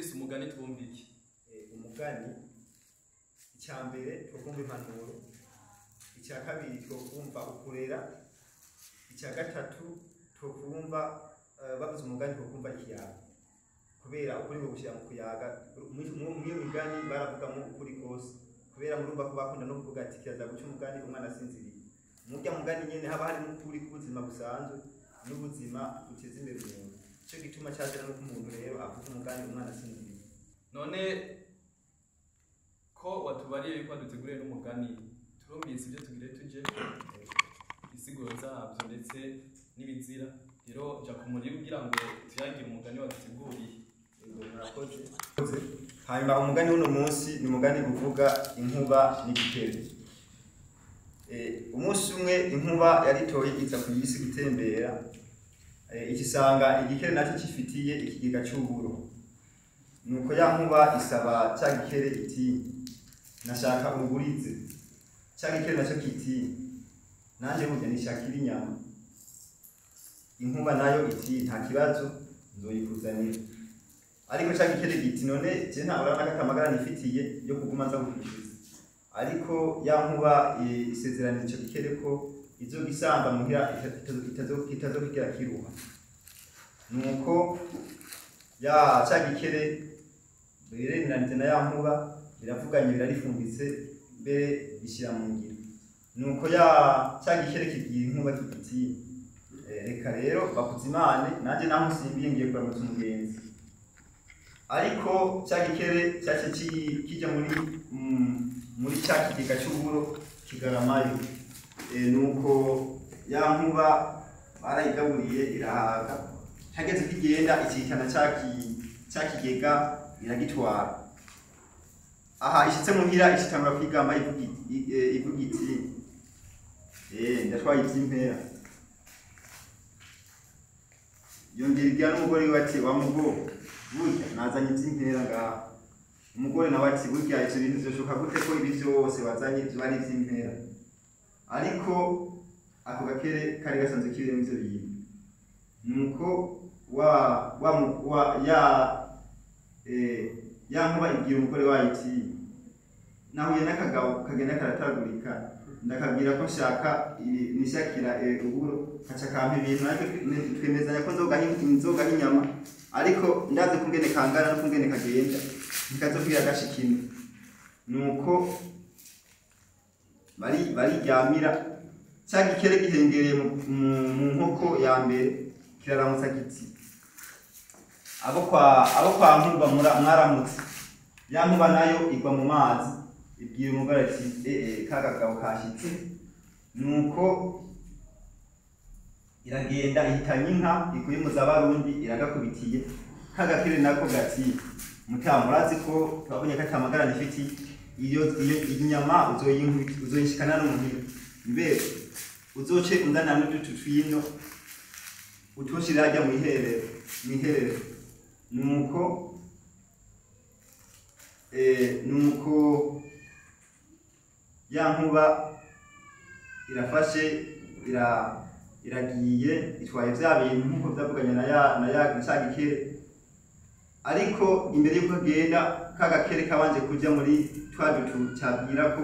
Twumvise umugani twumva iki? Umugani icya mbere twokumva impanuro, icya kabiri twokumva ukurera, icya gatatu twokumva bavuze umugani twokumva ikiyago, kubera ukuri ngo gushyira mu kuyaga. Muri iyo migani baravugamo ukuri kose, kubera murumva ko bakunda no kuvuga ati kiraza guca umugani umwana asinziriye. Murya mugani nyene haba harimo ukuri k'ubuzima busanzwe n'ubuzima buteza imbere umuntu. Ico gituma cazira nuko umuntu rero avuga umugani umwana asinziriye. None ko watubariye yuko waduteguriye n'umugani, turumvise ibyo tugire tuje insiguro zabyo ndetse n'ibizira. Rero ja ku murima kugira ngo tuyagire umugani waduteguriye. Yego, murakoze. Hanyuma umugani w'uno munsi ni umugani uvuga inkuba n'igikere. Umunsi umwe inkuba yaritoye iza ku isi gutembera, ikisanga igikere nacyo gifitiye ikigega c'uburo. Nuko ya nkuba isaba cya gikere iti: "Nashaka ungurize." Cya gikere nacyo kiti: "Nanjye burya nishakira inyama." Inkuba nayo iti: "Nta kibazo, nzoyikuzanira." Ariko cya gikere giti: "None je nta urabona ko atamagara nifitiye yo kuguma nza kukwishyuza." Ariko ya nkuba isezeranira ico gikere ko izogisanga muhira kitazokigera kiruha. Nuko ya cya gikere biremeranije na ya nkuba, biravuganye, birarifumbitse, mbere bishyira mu ngiro. Nuko ya cya gikere kibwira inkuba kiti: "Reka rero bakuzimane, nanjye naho nsimbiye ngiye kuramutsa umugenzi." Ariko cya gikere cyace kijya muri cya kigega cy'uburo kigaramayo. Nuko ya nkuba barayigaburiye irahaga, hageze ko igenda ikikana cya kigega iragitwara. Aha ishitse muhira ishitangura kwigamba ivuga iti: "Ndatwaye ivy'impera." Yongera ibwira n'umugore wiwe ati: "Wa mugo, burya nazanye ivy'impera ngaha." Umugore nawe ati: "Burya ivyo bintu vyoshoka gute ko ibi vyose wazanye vyoba ari ivy'impera?" Ariko ako gakere kari gasanzwe kibiremo ivyo bintu. Nuko wa wa mu- wa ya ya nkuba ibwira umugore wayo iti: "Nahuye n'akagabo kagenda karatagurika, ndakabwira ko nshaka nishakira uburo, kaca kampa ibintu, ariko twemezanya ko nzogaha inyama, ariko ndazi kungene kangana no kungene kagenda, ntikazokwigira gashikino." Nuko bari bariryamira. Cya gikere gihengereye mu nkoko ya mbere kiraramutsa kiti: Abo kwa nkuba, mwaramutse?" Ya nkuba nayo igwa mu mazi, ibwira umugore ati: Ka kagabo kashitse." Nuko iragenda ihitanye inka ikuye mu z'Abarundi iragakubitiye. Kagakere nako gati: "Mutamu, urazi ko twabonye ko atamagara nifiti, iyo inyama uzoyishikana no muhira, mbe uzoce unzanira n'udutu twino utushira hajya mwiherero." Nuko ya nkuba irafashe iragiye itwaye vya bintu nkuko vyavuganye na ya ca gikere. Ariko imbere yuko agenda, ka gakere kabanje kuja muri twa dutu cabwira ko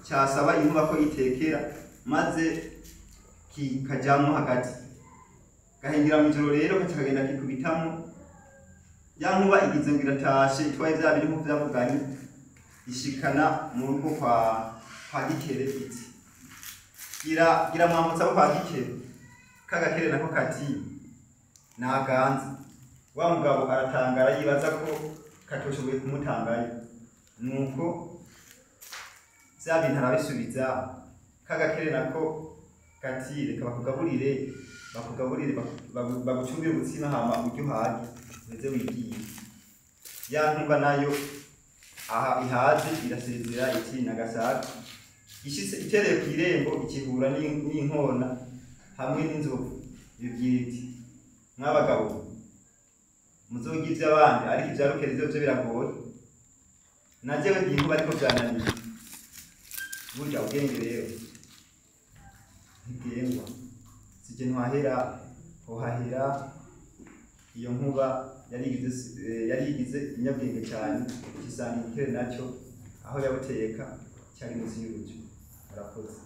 casaba inkuba ko itekera, maze kikajamwo hagati, gahengera mw'ijoro. Rero kaca kagenda kikubitamo. Ya nkuba igize ngo iratashe itwaye vya bintu nkuko vyavuganye, ishikana mu rugo kwa gikere iti: "Gira mwambutsa abo kwa gikere." Kagakere nako kati: "Naganze." Wa mugabo aratangara, yibaza ko katoshoboye kumutangayo. Nuko vya bintu arabisubiza. Kagakere nako kati: "Reka bakugaburire, bagucumbire ubutsima, hama urye uhage, uheze wigiye." Ya nkuba nayo aha ihaze irasezera iti: "Nagasaga." Ishitse itereye kw'irembo, ikihura n'inkona hamwe n'inzovu. Ibwira iti: "Mwabagabo, muzorya ivy'abandi, ariko ivya rukere vyo biragoye. Na jewe ndi inkuba, ariko vyananiye." Burya ubwenge rero ntibwengwa, sije ntwahera hohahera. Iyo nkuba yarigize inyabwenge cyane, ikisanga igikere nacyo aho yabuteka cyari munsi y'urujo. Murakoze.